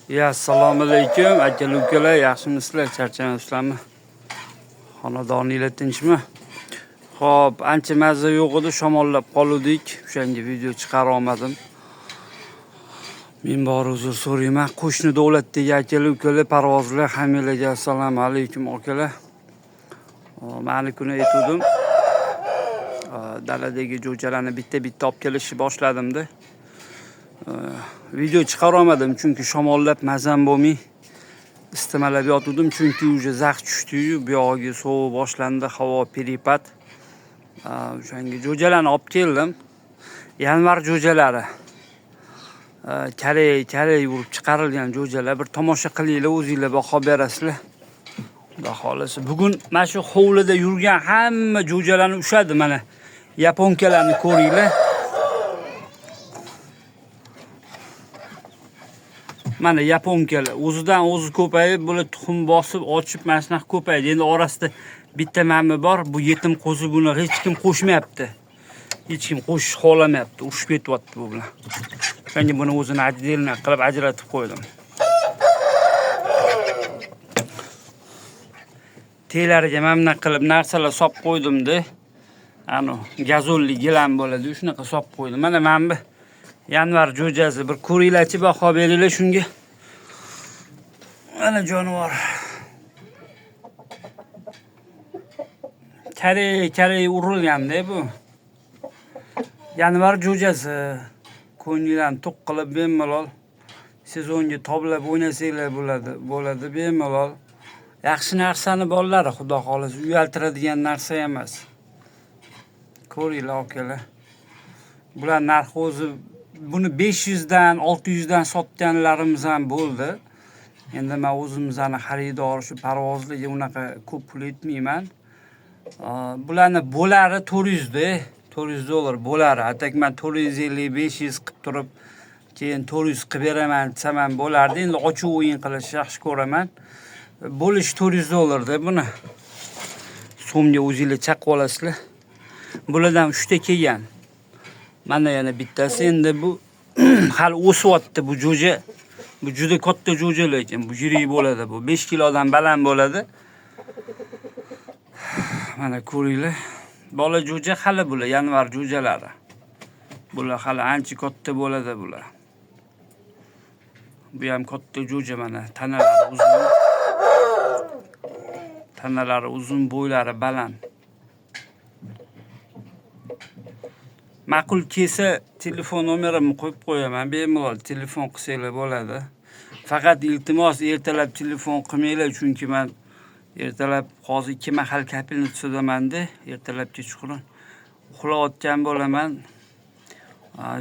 Ya, assalomu alaykum aka ukalar, yaxshimisizlar, charchamayapsizlarmi? Xonadoninglar tinchmi? Xo'p, ancha mazza yo'q edi, shamollab qoluvdik. O'shanga video chiqara olmadim. Men bor uzr so'rayman. Qo'shni davlatdagi aka ukalar, parvozlar, hammanglarga assalomu alaykum akalar. Mani kuni aytuvdim. Daladagi jo'jalarni bitta-bitta olib kelishni boshladimda. Video chiqara olmadim, chunki shamollab mazam bo'lmay istimalab yotuvdim, chunki уже zax tushdi-yu, bu yog'iga sovuq boshlandi, havo перепад. O'shanga jo'jalarni olib keldim. Yanvar jo'jalari. Karay karay urib chiqarilgan jo'jalar. Bir tomosha qilinglar, o'zinglar baho berasizlar. Xudo xohlasa. Bugun mana shu hovlida yurgan hamma jo'jalarni ushadi mana. Yaponkalarni ko'ringlar. Mana yaponkalar o'zidan o'zi ko'payib, bular tuxum bosib, ochib mana shunaqa ko'paydi. Endi orasida bitta mami bor, bu yetim qo'zi, buni hech kim qo'shmayapti. Hech kim qo'shish xohlamayapti, urushib ketyapti bu bilan. O'shanga buni o'zini отдельно qilib ajratib qo'ydim. Telariga mana bunaqa qilib narsalar solib qo'ydimda. Ano, gazonli gilam bo'ladi, shunaqa solib qo'ydim. Mana mana bu yanvar jo'jasi, bir ko'ringlarchi, baho beringlar shunga. Mana jonivor. Karay karay urilganda bu. Yanvar jo'jasi. Ko'ngildan to'q qilib bemalol sezonga toblab o'ynasanglar bo'ladi bemalol. Yaxshi narsani bolalari, xudo xohlasa, uyaltiradigan narsa emas. Ko'ringlar akalar. Bular narxi o'zi buni 500 dan 600 dan sotganlarimiz ham bo'ldi. Endi men o'zimizni xaridori shu parvozlarga unaqa ko'p pul etmayman. Bularni bo'lari 400 da, 400 dollar bo'lari. Atak men 450, 500 qilib turib, keyin 400 qilib beraman desam ham bo'lardi. Endi ochiq o'yin qilishni yaxshi ko'raman. Bo'lish 400 dollarda buni. So'mga o'zinglar chaqib olasizlar. Bulardan 3 ta kelgan. Mana yana bittasi. Endi bu hali o'syapti bu jo'ja. Bu juda katta jo'ja, lekin bu yirik bo'ladi bu. 5 kilodan baland bo'ladi. Mana ko'ringlar. Bola jo'ja hali bular, yanvar jo'jalari. Bular hali ancha katta bo'ladi bular. Bu ham katta jo'ja mana, tanalari uzun. Tanalari uzun, bo'ylari baland. Ma'qul kelsa telefon nomerimni qo'yib qo'yaman, bemalol telefon qilsanglar bo'ladi. Faqat iltimos ertalab telefon qilmanglar, chunki men ertalab hozir 2 mahal kapelnitsadamanda, ertalab kechqurun uxlayotgan bo'laman.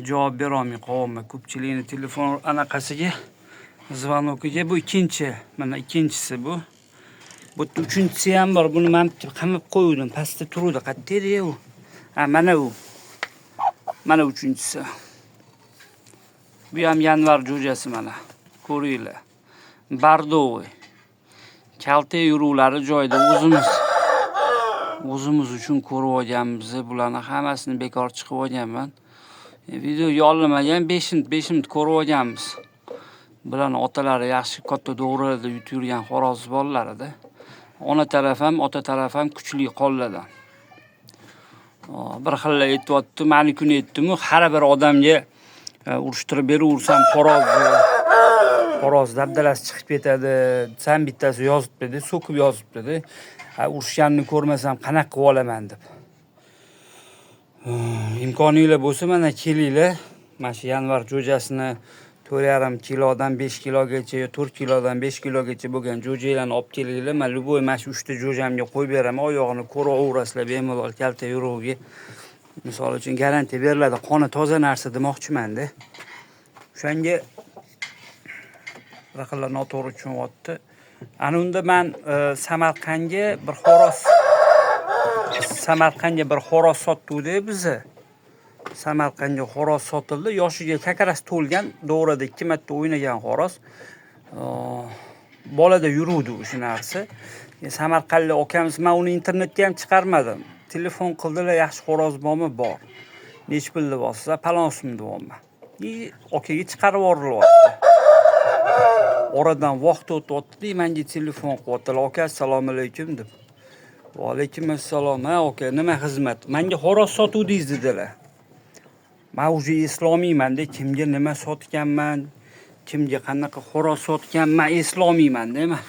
Javob bera olmay qolyapman ko'pchilikning telefon anaqasiga, zvonokiga. Bu ikkinchi, mana ikkinchisi bu. Bu yerda uchinchisi ham bor. Buni men qamab qo'ydim, pastda turuvdi. Qayerda edi u? Ha, mana u. Mana uchinchisi. Bu ham yanvar jo'jasi mana. Ko'ringlar. Bardovoy. Kalta yuruvlari joyida o'zimiz uchun ko'rib olganmiz. Bularni hammasini bekor chiqib olganman. Videoga olinmagan 5 minut, 5 minut ko'rib olganmiz. Bularni otalari yaxshi katta to'g'rilarda yutib yurgan xo'roz bolalarida. Ona taraf ham, ota taraf ham kuchli qo'lladan. Bir xil aytyapti, mani kuni aytdimu, har bir odamga urushtirib beraversam xo'roz dabdalasi chiqib ketadi desam, bittasi yozibdi-da, so'kib yozibdi-da. Urushganini ko'rmasam qanaqa qilib olaman deb. Imkoninglar bo'lsa mana kelinglar. Mana shu yanvar jo'jasini 4,5 kilodan 5 kilogacha yo 4 kilodan 5 kilogacha bo'lgan jo'jalarni olib kelinglar. Men любой mana shu 3 ta jo'jamga qo'yib beraman. Oyog'ini ko'raverasizlar bemalol kalta yuruvga. Misol uchun garantiya beriladi. Qoni toza narsa demoqchiman-da. O'shanga raqamlar noto'g'ri tushunyapti. Ana unda men Samarqandga bir xo'roz sotdik biza. Samarqandga xo'roz sotildi. Yoshiga kakarasi to'lgan, do'rada 2 marta o'ynagan xo'roz. Bolada yuruvdi o'sha narsa. Samarqandlik akamiz, men uni internetga ham chiqarmadim. Telefon qildilar, yaxshi xo'roz bormi? Bor. Nech pul deyapsiz? Palon so'm deyapman. Okaga chiqarib yuborilyapti. Oradan vaqt o'tyapti, menga telefon qilyaptilar. Aka, assalomu alaykum deb. Va alaykum assalom. Ha, aka, nima xizmat? Menga xo'roz sotuvdingiz dedilar. Men уже eslolmayman-da, kimga nima sotganman, kimga qanaqa xo'roz sotganman, eslolmayman-da men.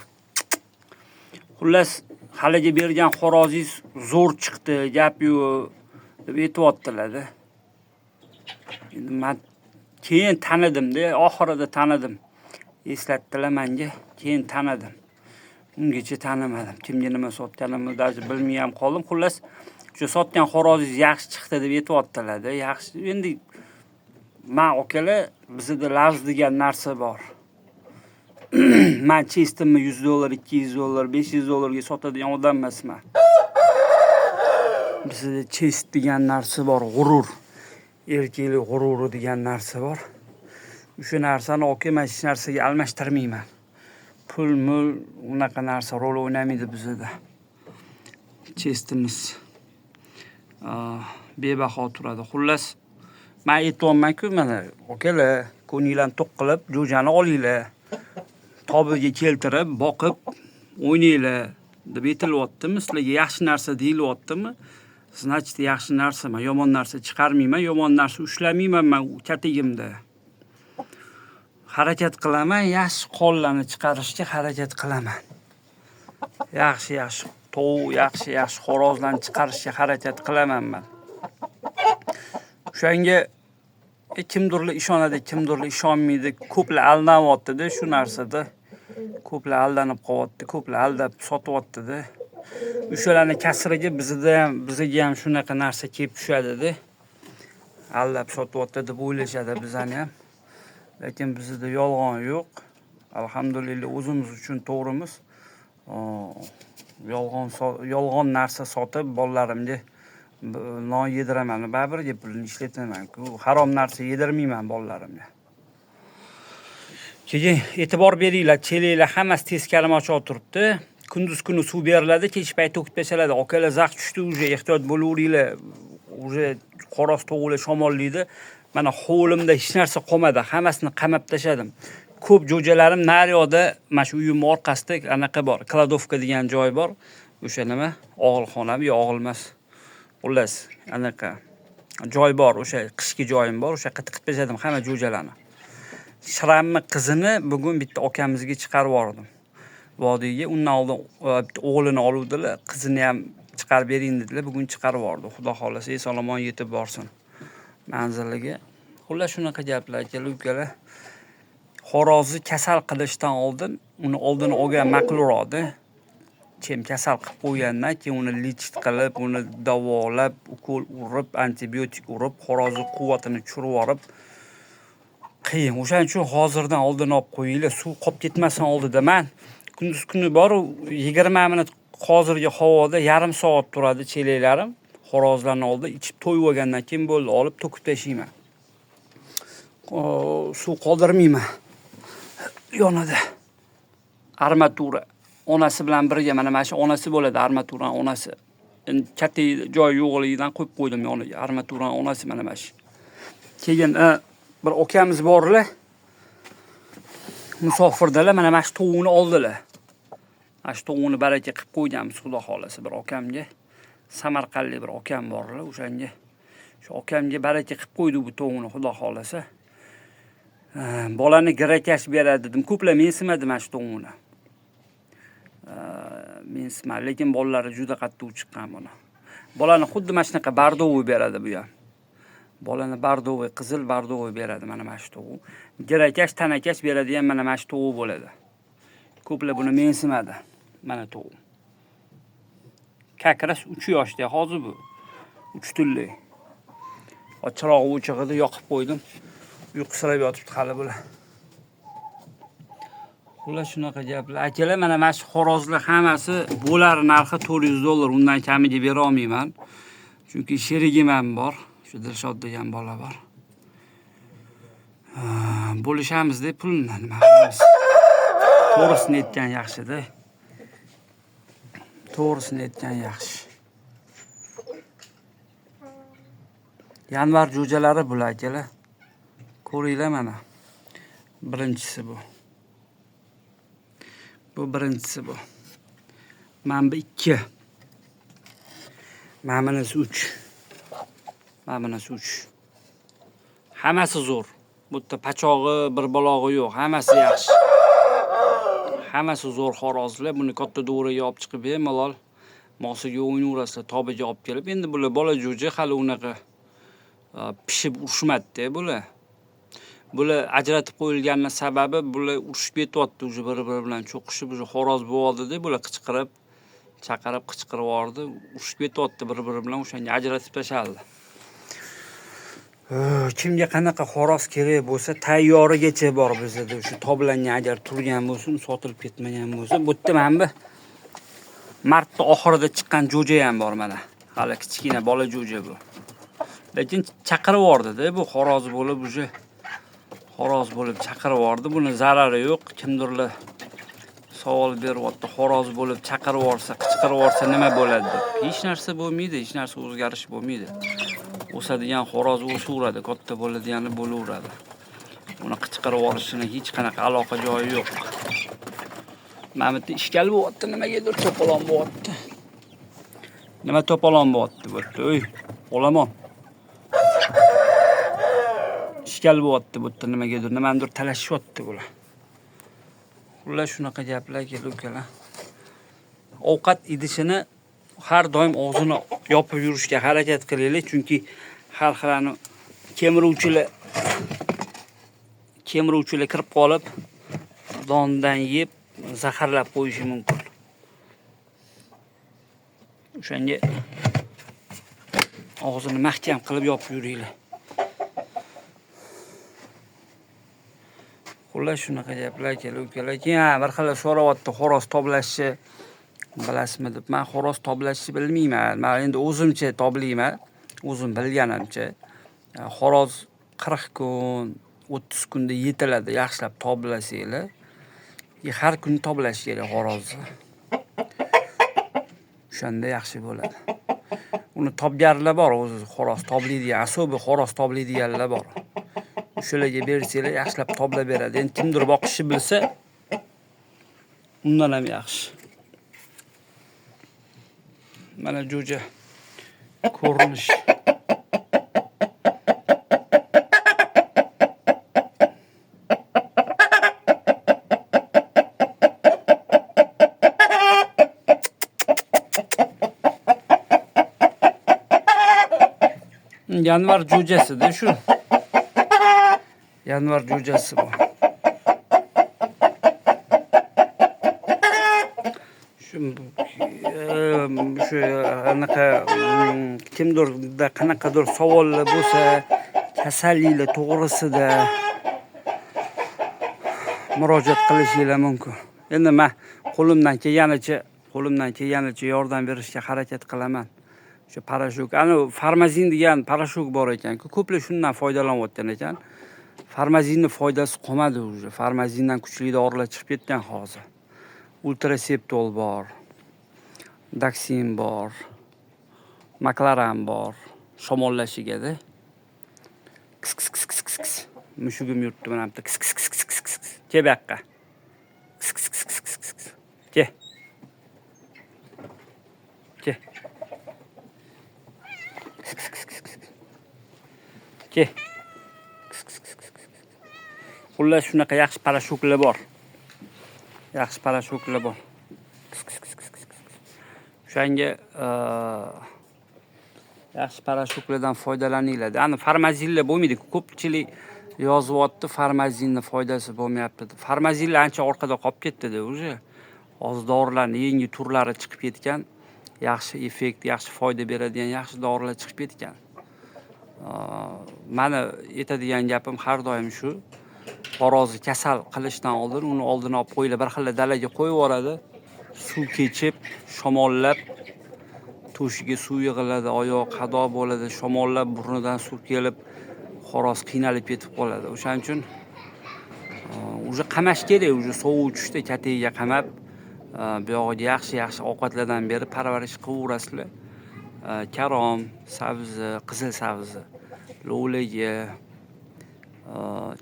Xullas, haligi bergan xo'rozingiz zo'r chiqdi, gap yo'q deb aytyaptilar-da. Endi men keyin tanidim-da, oxirida tanidim. Eslatdilar menga, keyin tanidim. Ungacha tanimadim. Kimga nima sotganimni даже bilmay ham qoldim. Xullas, o'sha sotgan xo'rozingiz yaxshi chiqdi deb aytyaptilar-da. Yaxshi. Endi men akalar, bizda lafz degan narsa bor. Men честь imni 100 dollar, 200 dollar, 500 dollarga sotadigan odam emasman. Bizda честь degan narsa bor, g'urur. Erkaklik g'ururi degan narsa bor. O'sha narsani aka men hech narsaga almashtirmayman. Pul, mul unaqa narsa rol o'ynamaydi bizda. Честь imiz bebaho turadi. Xullas, men aytyapman-ku, mana akalar, ko'ngillarni to'q qilib, jo'jani olinglar. Tobiga keltirib, boqib o'ynanglar deb aytilyaptimi? Sizlarga yaxshi narsa deyilyaptimi? Значит, yaxshi narsa. Men yomon narsa chiqarmayman, yomon narsa ushlamayman men katagimda. Harakat qilaman, yaxshi qonlarni chiqarishga harakat qilaman. Yaxshi-yaxshi tovuq, yaxshi-yaxshi xo'rozlarni chiqarishga harakat qilaman men. O'shanga kimdirlar ishonadi, kimdirlar ishonmaydi. Ko'plar aldanyapti-da shu narsada. Ko'plar aldanib qolyapti, ko'plar aldab sotyapti-da. O'shalarni kasriga bizda ham, bizga ham shunaqa narsa kelib tushadi-da. Aldab sotyapti deb o'ylashadi bizani ham. Lekin bizda yolg'on yo'q. Alhamdulillah, o'zimiz uchun to'g'rimiz. Yolg'on narsa sotib bolalarimga non yediraman. Baribir pulini ishlataman-ku. Harom narsa yedirmayman bolalarimga. Keyin e'tibor beringlar, chelaklar hammasi teskari mochoq turibdi. Kunduz kuni suv beriladi, kech payt to'kib tashaladi. Akalar, zax tushdi уже, ehtiyot bo'laveringlar. Уже xo'roz tovuqlar shamollaydi. Mana hovlimda hech narsa qolmadi, hammasini qamab tashladim. Ko'p jo'jalarim naryoqda, mana shu uyimning orqasida anaqa bor, кладовка degan joy bor. O'sha nima, og'ilxonami yo og'il emas. Xullas, anaqa joy bor, o'sha qishki joyim bor, o'sha yoqqa tiqib tashladim hamma jo'jalarni. Shiramni qizini bugun bitta akamizga chiqarib yubordim. Vodiyga undan oldin bitta o'g'lini oluvdilar, qizini ham chiqarib bering dedilar, bugun chiqarib yubordi. Xudo xohlasa eson omon yetib borsin manziliga. Xullas, shunaqa gaplar, akalar, ukalar. Xo'rozni kasal qilishdan oldin uni oldini olgan ma'qulroqda. Chem kasal qilib qo'ygandan keyin uni лечить qilib, uni davolab, ukol urib, antibiotik urib, xo'rozni quvvatini tushirib yuborib qiyin. O'shaning uchun hozirdan oldini olib qo'yinglar, suv qolib ketmasin oldida. Man kunduz kuni boru 20 minut hozirgi havoda yarim soat turadi chelaklarim xo'rozlarni oldida, ichib to'yib olgandan keyin bo'ldi, olib to'kib tashlayman. Suv qoldirmayman yonida. Armatura onasi bilan birga, mana shu onasi bo'ladi, armaturani onasi. Endi katta joy yo'qligidan qo'yib qo'ydim yoniga. Armaturani onasi mana shu. Keyin bir akamiz borlar. Musofirdalar, mana shu tovuqni oldilar. Mana shu tovuqni baraka qilib qo'yganmiz, xudo xolasa, bir akamga. Samarqandlik bir akam borlar, o'shanga. Shu akamga baraka qilib qo'ydi bu tovuqni, xudo xolasa. Bolani girakash beradi dedim. Ko'plar mensimadi mana shu tovuqni. Mensimadi, lekin bolalari juda qattiq chiqqan buni. Bolani xuddi mana shunaqa бордовый beradi bu ham. Bolani бордовый, qizil бордовый beradi mana shu tovuq. Girakash, tanakash beradigan mana shu tovuq bo'ladi. Ko'plar buni mensimadi. Mana tovuq. Как раз 3 yoshda hozir bu. 3 tilli. Chirog'i o'chig'ida yoqib qo'ydim. Uyqusirab yotibdi hali bular. Xullas, shunaqa gaplar. Akalar, mana shu xo'rozlar hammasi bo'lar narxi 400 dollar, undan kamiga bera olmayman. Chunki sherigim ham bor. Shu Dilshod degan bola bor. Bo'lishamiz deb pulni nima qilamiz. To'g'risini aytgan yaxshi-da. To'g'risini aytgan yaxshi. Yanvar jo'jalari bular akalar. Ko'ringlar mana. Birinchisi bu. Bu birinchisi bu. Mana bu 2. Mana bunisi 3. Mana bunisi 3. Hammasi zo'r. Bu yerda pachog'i, bir balog'i yo'q. Hammasi yaxshi. Hammasi zo'r xo'rozlar. Buni katta do'raga olib chiqib bemalol mosiga o'ynayverasizlar, tobiga olib kelib. Endi bular bola jo'ja, hali unaqa pishib urushmadida bular. Bular ajratib qo'yilganini sababi bular urushib ketyapti, уже bir-biri bilan cho'qishib, уже xo'roz bo'ldi-da, bular qichqirib, chaqirib, qichqirib yubordi, urushib ketyapti bir-biri bilan, o'shanga ajratib tashladi. Kimga qanaqa xo'roz kerak bo'lsa, tayyorigacha bor bizda. Shu toblangan agar turgan bo'lsin, sotilib ketmagan bo'lsa, bu yerda mana bu martda oxirida chiqqan jo'ja ham bor mana. Hali kichkina bola jo'ja bu. Lekin chaqirib yubordi-da, bu xo'roz bo'lib, уже xo'roz bo'lib chaqirib yubordi. Buni zarari yo'q. Kimdirlar savol beryapti, xo'roz bo'lib chaqirib yuborsa, qichqirib yuborsa nima bo'ladi deb. Hech narsa bo'lmaydi, hech narsa o'zgarish bo'lmaydi. O'sadigan xo'roz o'saveradi, katta bo'ladigani bo'laveradi. Uni qichqirib yuborishini hech qanaqa aloqa joyi yo'q. Mana bu yerda ishkal bo'lyapti, nimagadir to'polon bo'lyapti. Nima to'polon bo'lyapti bu yerda? Ey, olomon. Ishkal bo'lyapti bu yerda nimagadir, nimanidir talashishyapti bular. Xullas shunaqa gaplar kelib ukalar. Ovqat idishini har doim og'zini yopib yurishga harakat qilaylik, chunki har xil kemiruvchilar kirib qolib, dondan yeb zaharlab qo'yishi mumkin. O'shanga og'zini mahkam qilib yopib yuringlar. Xullas shunaqa gaplar kelib ukalar. Keyin bir xil so'rayapti, xo'roz toblashni bilasizmi deb. Men xo'roz toblashni bilmayman. Men endi o'zimcha toblayman, o'zim bilganimcha. Xo'roz 40 kun, 30 kunda yetiladi, yaxshilab toblasanglar. Har kuni toblash kerak xo'rozni. O'shanda yaxshi bo'ladi. Uni tobgarlar bor, o'zi xo'roz toblaydigan, asobi xo'roz toblaydiganlar bor. O'shalarga bersanglar yaxshilab toblab beradi. Endi kimdir boqishni bilsa, undan ham yaxshi. Mana jo'ja ko'rinish. Yanvar jo'jasi-da shu. Yanvar jo'jasi bu. Shu anaqa kimdirda qanaqadir savollar bo'lsa, kasalliklar to'g'risida murojaat qilishinglar mumkin. Endi men qo'limdan kelganicha yordam berishga harakat qilaman. Shu parashuk, ana farmazin degan parashuk bor ekan-ku, ko'plar shundan foydalanyotgan ekan. Farmazinning foydasi qolmadi уже. Farmazindan kuchli dorilar chiqib ketgan hozir. Ultraseptol bor, Daksin bor, Maklaran bor, shamollashiga-da. Kis kis kis kis kis kis. Mushugim yuribdi mana bu yerda. Kis kis kis kis kis kis. Kel bu yoqqa. Kis kis kis kis kis kis. Kel. Kel. Kis kis kis kis kis. Kel. Kis kis kis kis kis. Xullas shunaqa yaxshi parashuklar bor. Yaxshi parashuklar bor. Kis kis kis kis kis kis. O'shanga yaxshi parashuklardan foydalaninglar. Ani farmazinlar bo'lmaydi. Ko'pchilik yozyapti, farmazinni foydasi bo'lmayapti deb. Farmazinlar ancha orqada qolib ketdi-da уже. Hozir dorilarning yangi turlari chiqib ketgan. Yaxshi effekt, yaxshi foyda beradigan yaxshi dorilar chiqib ketgan. Mani aytadigan gapim har doim shu. Xo'rozni kasal qilishdan oldin uni oldini olib qo'yinglar. Bir xil dalaga qo'yib yuboradi. Suv kechib, shamollab to'shiga suv yig'iladi, oyoq qado bo'ladi, shamollab burnidan suv kelib, xo'roz qiynalib ketib qoladi. O'shaning uchun уже qamash kerak, уже sovuq tushdi, katagiga qamab, bu yog'iga yaxshi-yaxshi ovqatlardan berib parvarish qilaverasizlar. Karom, sabzi, qizil sabzi, lovlagi,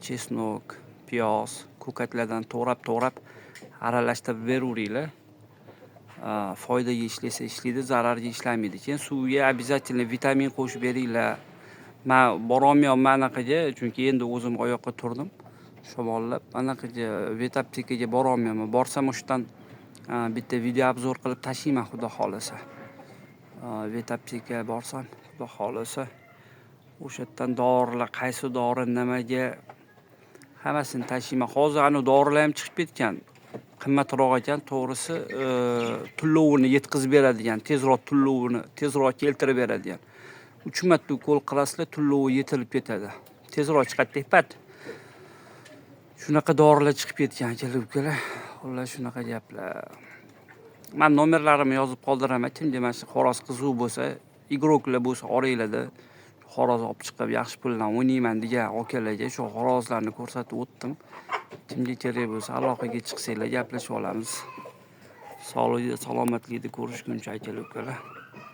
chesnok, piyoz. Ko'katlardan to'g'rab to'g'rab aralashtirib beraveringlar. Foydaga ishlasa ishlaydi, zararga ishlamaydi. Keyin suvga обязательно vitamin qo'shib beringlar. Man borolmayapman anaqaga, chunki endi o'zim oyoqqa turdim. Shamollab anaqaga, ветаптека ga borolmayapman. Borsam, o'sha yerdan bitta video обзор qilib tashlayman, xudo xohlasa. Ветаптека borsam, xudo xohlasa, o'sha yerdan dorilar, qaysi dori nimaga, hammasini tashlayman. Hozir anavi dorilar ham chiqib ketgan. Qimmatroq ekan, to'g'risi, tullovini yetkazib beradigan, tezroq tullovini tezroq keltirib beradigan. 3 marta ukol qilasizlar, tullovi yetilib ketadi. Tezroq chiqadi pat. Shunaqa dorilar chiqib ketgan, akalar, ukalar. Xullas, shunaqa gaplar. Man nomerlarimni yozib qoldiraman. Kimga mana shu xo'roz qiziq bo'lsa, игрок lar bo'lsa oranglarda, xo'roz olib chiqib yaxshi puldan o'ynayman degan akalarga shu xo'rozlarni ko'rsatib o'tdim. Kimga kerak bo'lsa, aloqaga chiqsanglar, gaplashib olamiz. Sog'likda, salomatlikda ko'rishguncha, akalar, ukalar.